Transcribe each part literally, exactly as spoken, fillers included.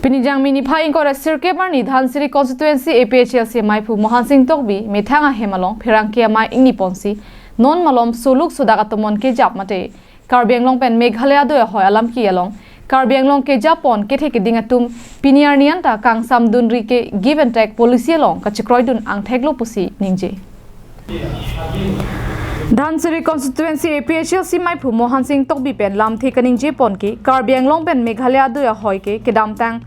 Pini Jangmi niphai ingkoi ra sirkep arni Dhansiri constituency A P H L C maiphu Mohan Singh Tokbi methang ahem along pherangke amei ingni ponsi non malom soluk sodak atomon kejap mate Karbi Anglong pen Meghalaya adui ahoi alam ke along Karbi Anglong kejap pon kethe keding atum pini arni anta kangsamdunri ke give and take policy along kachekroidun angtheklo pusi ningje. Dhansiri constituency A P H L C maiphu Mohan Singh Tokbi pen lamthe kaningje pon ke Karbi Anglong pen Meghalaya adui ahoi ke kedamtang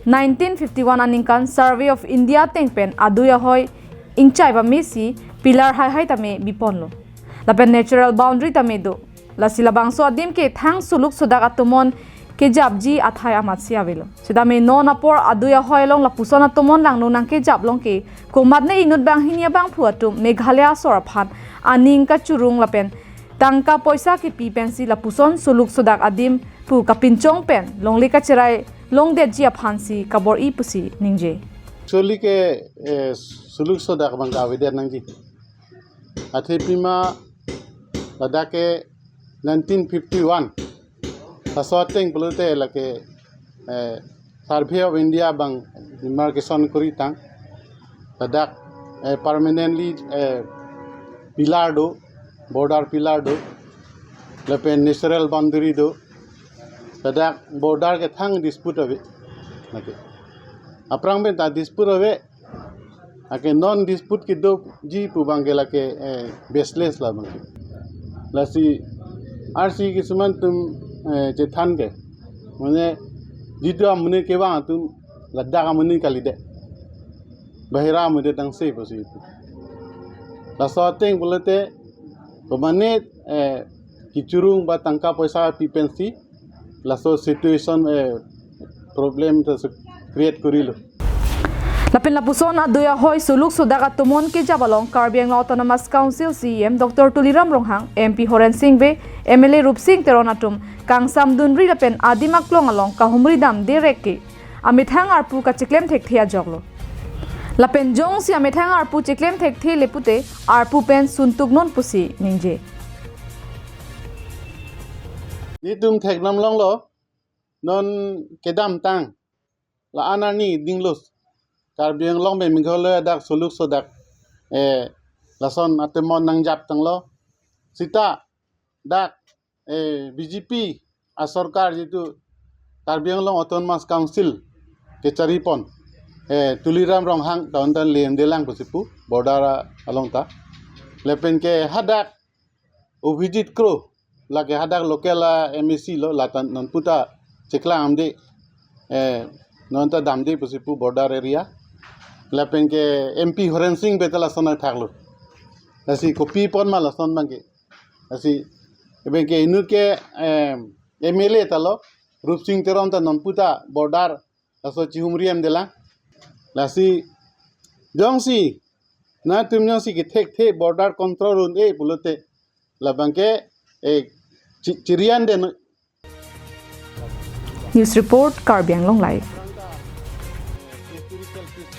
nineteen fifty-one aningkan Survey of India ateng pen adui ahoi ingchai pamesi pillar haihai tame biponlo. Lapen natural boundary tame do. Lasi labangso adim ke thang soluk sodak atomon kejapji athai amatsi avelo. Sitame non apor adui ahoi along lapuson atomon langno nangkejap long ke komatne inut banghini abangphu atum Meghalaya asor aphan aning kachurung lapen tangka poisa kipi pensi lapuson soluk sodak adim pu kapinchong pen longle kacherai longdetji aphansi kabor-i pusi ningje. Actually ke, eh, soluk sodak abang ke avedet nangji. Athe pima ladak ke nineteen fifty-one. Laso ateng pulote lake, eh, Survey of India abang demarcation kori tang. Ladak, eh, permanently, eh, pillar do, border pillar do, lapen natural boundary do. Ladak border ke thang dispute ave. Lake. Aphrang pen ta dispute ave. Lake non dispute kedoji pu abang ke lake, eh, baseless la abang ke. Lasi arsi kisuman atum, eh, chethan ke. Mane jitu amonit kevang atum ladak amonit kalidet. Bahira amonit tangse pusi. Laso ateng pulote komatne, eh, kichurung ba tangka poisa pi pensi laso situation, eh, problem ta create korilo. Lapen lapuson adui ahoi soluk sodak atomon kejap along Karbi Anglong Autonomous Council C E M Doctor Tuliram Ronghang, M P Horen Singh Bey, M L A Rupsing Teron atum kangsamdunri lapen adim aklong along kahumri damde rek ke amethang arpu kacheklem thekthe ajoklo. Lapen jongsi amethang arpu cheklem thekthe le pute arpu pen suntuk non pusi ningje. Netum theklong longlo, non kedamtang la-an arni dinglos Karbi Anglong pen Meghalaya dak soluk sodak, eh, lason atomon nangjap tanglo. Sita dak, eh, B J P asorkar jitu Karbi Anglong Autonomous Council kechari pon, eh, Tuliram Ronghang ta undan lem delang pusi pu border along ta. Lapen ke hadak Abhijit Kro, lake hadak local a M A C lo, lata non puta cheklang damde, eh, non ta damde pusi pu border area. Lapen ke M P Horen Singh Bey ta lason athaklo. Lasi kopi pon ma lason abang ke. Lasi abang ke inut ke, eh, M L A ta lo, Rupsing Teron ta non puta border laso chihumri em delang. Lasi jongsi netum jongsi kethekthe border control un-e pulote labang ke, eh, chi-, chirian den. News report, Karbi Anglong Live.